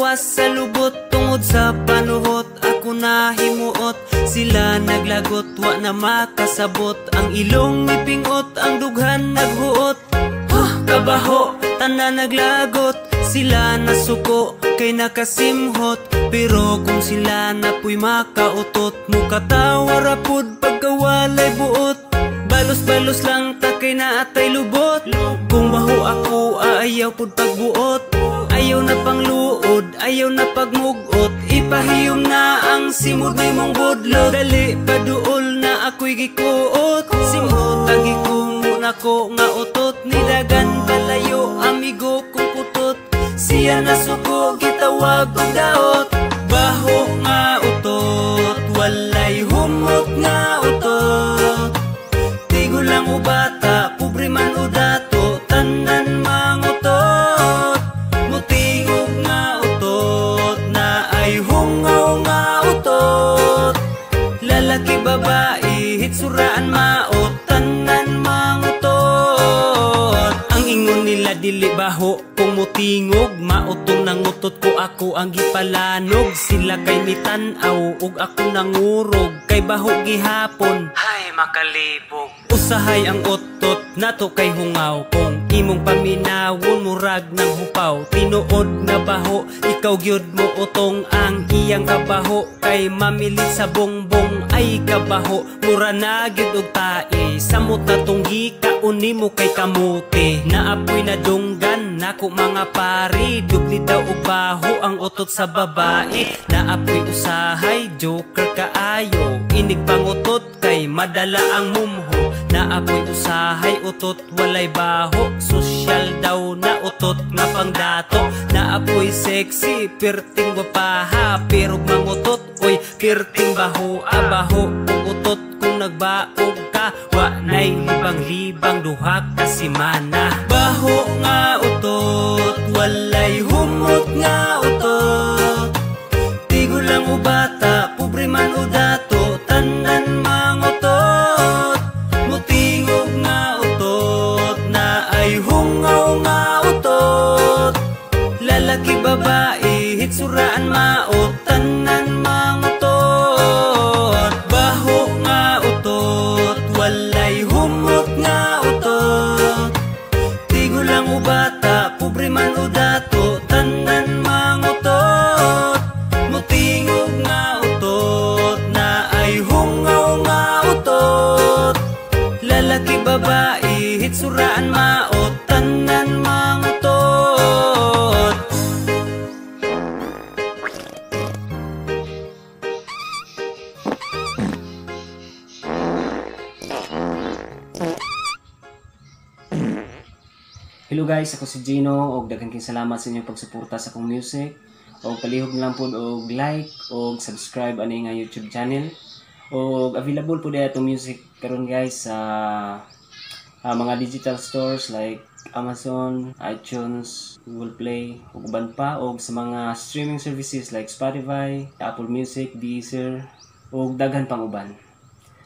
Gawas sa lubot tungod sa panuhot. Ako na himuot, sila naglagot, wa na makasabot. Ang ilong mipingot, ang dughan naghuot. Huh, kabaho, tanan naglagot. Sila nasuko, kay nakasimhot. Pero kung sila napuy makautot, mukatawa ra pud pagkawalay buot. Balos-balos lang ta kay naatay lubot. Kung baho ako, ayaw pud pagbuot. Ayaw na pangluod, ayaw na pagmugot. Ipahiyom na ang simod may mong budlot. Dali paduol na ako'y gikuot. Simot ang gikumo nako nga utot. Nidagan palayo amigo kong putot. Siya nasuko gitawag og daot. Baho nga utot, walay humot nga utot. Tigulang o bata, pobre man o dato, tanan mangutot. Mutingog nga utot, na ay hungaw nga utot. Lalaki babae, hitsuraan maot, tanan mangutot. Ang ingon nila dili baho kung mutingog, mautong nangutot ko ako ang gipalanog. Sila kay mitan-aw ug ako nangurog, kay baho gihapon, hay makalibog. Usahay ang utot nato kay hungaw, kung imong paminawon murag ng hupaw. Tinuod nga baho, ikaw gyud mo utong ang iyang kabaho, kay mamilit sa bongbong ay kabaho. Mura na gyud og tae, samot na tong gikaon nimo kay kamuti. Naapoy na dunggan nako mga pari, dubli daw og baho ang utot sa babae. Naapoy usahay, joker kaayo, inig pangutot kay madala ang mumho. Naapoy usahay, utot walay baho, sosyal daw na utot nga pangdato. Naapoy sexy, pirting gwapaha, pero mangutot, oy pirting baho. Abaho og utot kung nagbaog ka, wa nay libang-libang duha ka semana. Baho nga utot, walay humot nga utot. Tigulang o bata, pobre man o dato, tanan mangutot. Mutingog nga utot, na ay hungaw nga utot. Lalaki babae, hitsuraan maot, tanan mangutot. Baho nga utot, walay humot nga utot. Tigulang o bata, pobre man o dato, tanan mangutot. Mutingog nga utot, na ay hungaw nga utot. Lalaki babae, hitsuraan maot, tanan mangutot. Hello guys, ako si Gino og daghan kayong salamat sa inyong pagsuporta sa akong music. Og palihog na lang pod og like og subscribe ani nga YouTube channel. Og available pod atong music karon guys sa mga digital stores like Amazon, iTunes, Google Play ug uban pa, og sa mga streaming services like Spotify, Apple Music, Deezer ug daghan pang uban.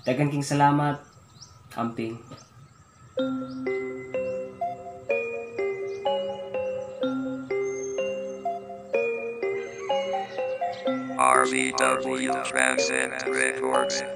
Daghan king salamat. Amping. RVW Transit Records.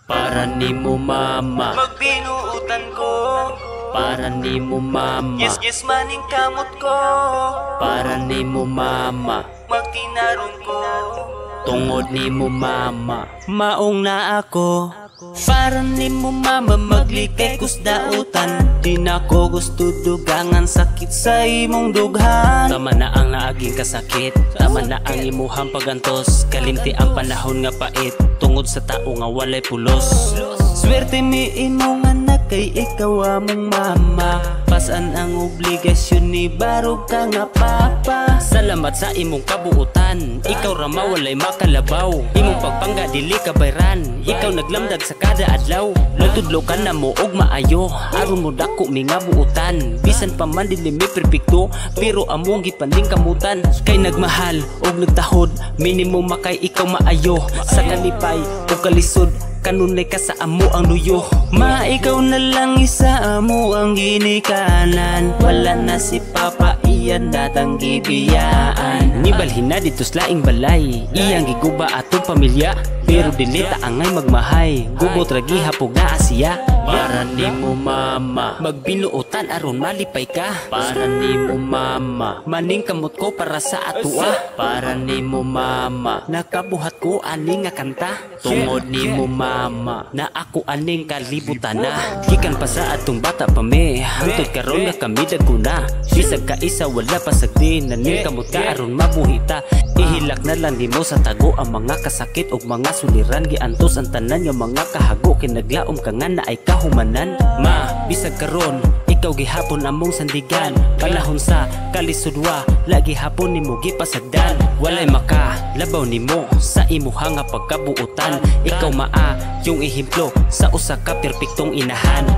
Para nimo mama, magbinuutan ko. Para nimo mama, yes yes maning kamot ko. Para nimo mama, magtinarong ko. Tungod nimo mama, maong na ako. Para nimo mama, maglikay kus dautan. Di na ko gusto dugangan, sakit sa imong dughan. Tama na ang naaging kasakit, tama na ang imuhang pagantos. Kalimti ang panahon nga pait, tungod sa tao nga walay pulos. Swerte mi imong anak kay ikaw among mama. Pasan ang obligasyon ni barog ka nga papa. Salamat sa imong kabuutan, ikaw ra mawalay makalabaw. Imong pagpangga dili ka bayran, ikaw naglamdag sa kada adlaw. Nagtudlo ka na mo og maayo, aron mo dako mi nga buutan. Bisan pa man dili mi perpekto, pero among gipaning kamutan. Kay nagmahal og nagtahod, minimum makay ikaw maayo. Sa kalipay ug kalisod, Kanunay ka sa amo ang luyo. Ma, ikaw na lang isa amo ang ginikanan. Wala na si Papa, iyan datang gibiyaan. Nibalhin na dito sa laing balay, iyang giguba atong pamilya. Pero dili ta angay magmahay, gubot ra gihapog na Asya. Para nimo mama, magbinuotan aron malipay ka. Para nimo mama, maning kamot ko para sa atua. Para nimo mama, nakabuhat ko ani nga kanta. Tungod nimo mama, na ako aning kalibutan na. Gikan pa sa atong bata pa me, hangtod karon nga kami dagko na. Bisag kaisa wala pa sagdi, naning kamot ka aron mabuhi ta. Ihilak na lang nimo sa tago ang mga kasakit ug mga suliran. Giantos ang tanan nga mga kahago, kinaglaom ka nga na ay kahumanan. Ma, bisag karon ikaw gihapon among sandigan. Panahon sa kalisudwa, lagi hapon nimo gipasagdan. Walay maka labaw nimo sa imuha nga pagkabuotan. Ikaw maa yung ehemplo sa usa ka perpektong inahan.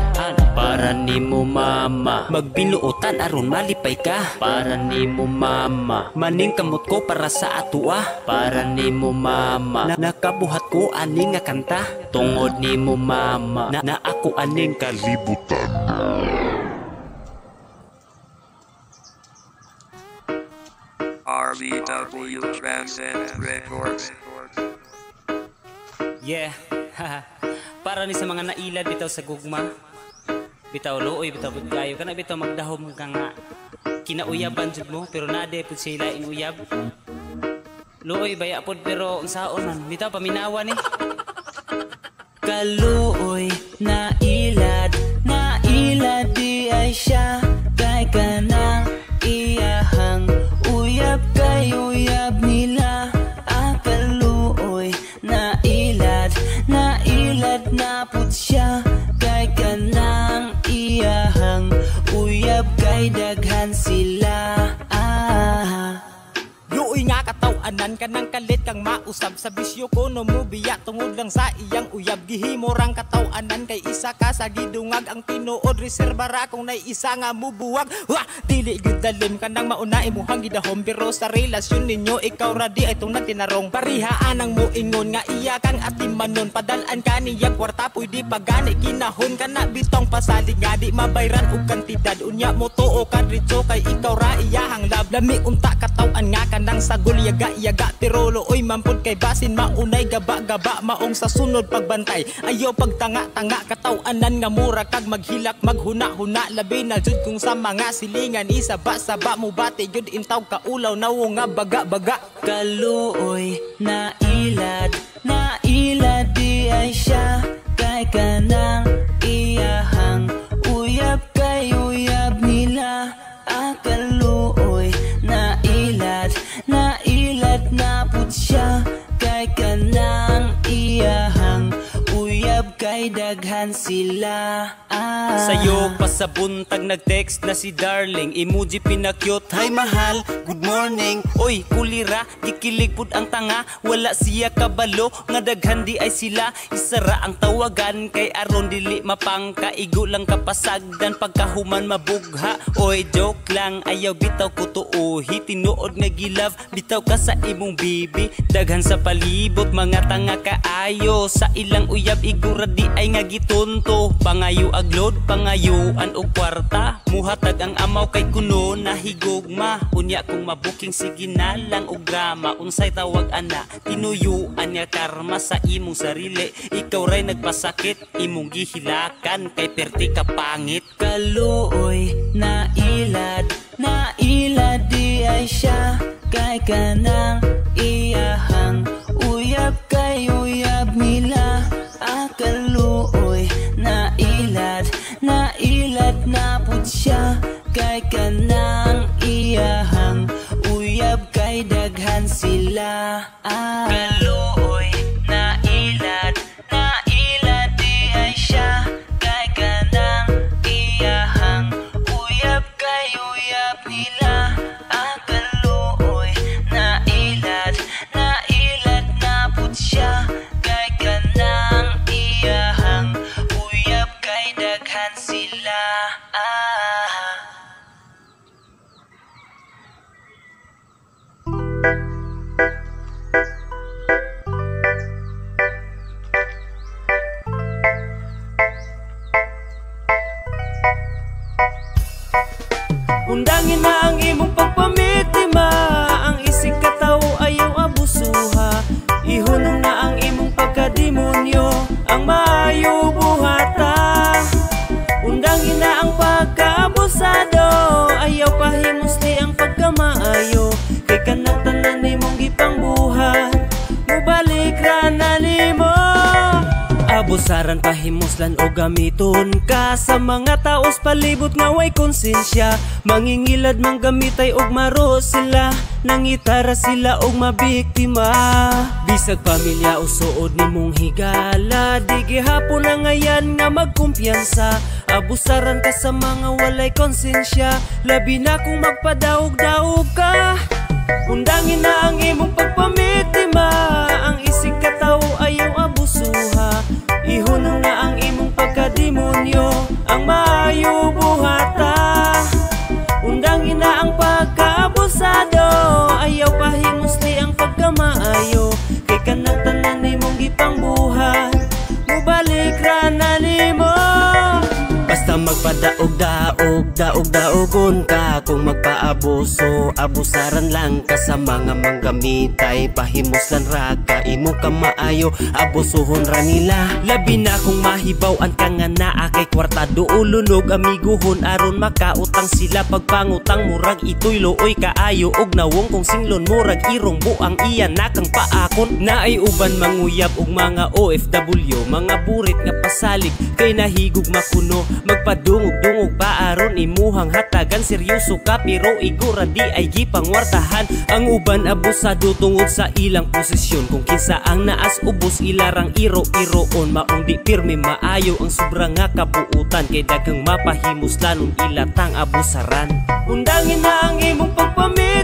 Para nimo mama, magbinuotan aron malipay ka. Para nimo mama, maning kamot ko para sa atua. Para nimo mama, nakabuhat ko ani nga kanta. Tungod nimo mama, na ako aning kalibutan. RBW Transcend Records. Yeah. Para ni sa mga nailad bitaw sa gugma. Bitaw luoy, bitaw pud kayo. Kana bitaw magdahom ka nga kinauyaban jud mo, pero nade pud sila inuyab. Luoy baya pud pero unsaon man, bitaw paminawa ni. Kaluoy nailad, nailad di ay siya kay kanang iyahang uyab kay uyab nila. Akaluoy nailad, nailad na pud siya kay kanang iyahang uyab kay daghan sila. Ah. Luoy nga kataw-anan kanang kalit kang mausab sa bisyo ko no mubiya tungod lang sa iyang uyab. Gihimo rang kataw-anan kay isa ka sa gidungag ang tinuod reserba ra kung nay isa nga mubuwag. Wah, dili gyud dalim kanang mauna imuhang gidahom pero sa relasyon ninyo ikaw ra di ay tong nagtinarong. Parihaan ang muingon nga iya kang atimanon, padal-an kaniya kwarta pwede pa gani kinahon kana bitong pasalig nga di mabayran og kantidad. Unya mo tuo ka diretso kay ikaw ra iyahang love. Lami unta kataw-an nga kanang sagol yaga-yaga pero luoy mampud kay basin maunay gaba-gaba maong sa sunod pagbantay. Ayaw pagtanga-tanga kataw-anan nga mura kag maghilak maghuna-huna labi na jud kung sa mga silingan isaba-saba mo bati jud intaw kaulaw nawo nga baga-baga. Kaluoy nailad, nailad di ay siya kay kanang iyahang uyab kay uyab nila. Akaluoy nailad, nailad na pud siya kay kanang iyahang uyab kay daghan sila. Ah. Sayo pa sa buntag nag-text na si darling, emoji pinakyut, hi mahal, good morning. Oy kulira, gikilig pud ang tanga, wala siya kabalo nga daghan di ay sila. Isara ang tawagan kay aron dili mapangkaigo lang kapasagdan pagkahuman mabugha. Oy joke lang, ayaw bitaw ko tuohi, tinuod nga gilove bitaw ka sa imong bibi. Daghan sa palibot mga tanga kaayo, sa ilang uyab igura di ay nga gitunto. Pangayo aglod, pangayuan og kwarta, muhatag ang amaw kay kuno nahigugma. Unya kung mabuking sige na lang og drama, unsay tawag ana tinuyuan nga karma sa imong sarili. Ikaw ray nagpasakit imong gihilakan kay perti ka pangit. Kaluoy nailad, nailad di ay siya kay kanang iyahang uyab kay uyab nila. Akaluoy nailad, nailad na pud siya kay kanang iyahang uyab kay daghan sila. Ah. Kaluoy nailad, nailad di ay siya kay kanang iyahang uyab kay uyab nila. Akaluoy nailad, nailad na pud siya kay kanang iyahang uyab kay daghan sila. Ah. Abusaran, pahimuslan o gamiton ka sa mga taos palibot nga way konsensya. Mangingilad manggamitay og maro sila, nangitara sila og mabiktima. Bisag pamilya o suod nimong higala, di gihapon na ngayan nga magkumpiyansa. Abusaran ka sa mga walay konsensya, labi na kung magpadaog-daog ka. Undangin na ang imong pagpamiktima, ang isig katawo ayaw abusuha. Ihunong na ang imong pagkademonyo, ang maayo buhata. Undangin na ang pagkaabusado, ayaw pahimusli ang pagkamaayo. Kay kanang tanan nimong gipangbuhat, mubalik ra na nimo. Basta magpadaog-daog, daog-daogon ka. Kung magpaabuso, abusaran lang ka. Sa mga manggamitay, pahimuslan ra ka. Imo ka maayo, abusuhon ra nila. Labi na kung mahibaw-an ka nga naa kay kwarta, duulunog amiguhon aron makautang sila. Pagpangutang murag ito'y luoy kaayo, og nawong kung singlon murag irong buang iya nakang paakon. Naay uban manguyab og mga OFW, mga burit nga pasalig kay nahigog makuno. Magpadungog-dungog pa aron imuhang hatagan, seryoso ka pero igura di ay gipangwartahan. Ang uban abusado tungod sa ilang posisyon, kung kinsa ang naas ubos ilarang iro-iroon. Maong di pirmi maayo ang sobra nga kabuutan, kay daghang mapahimuslanon ilatang abusaran. Undangin na ang imong pagpamiktima.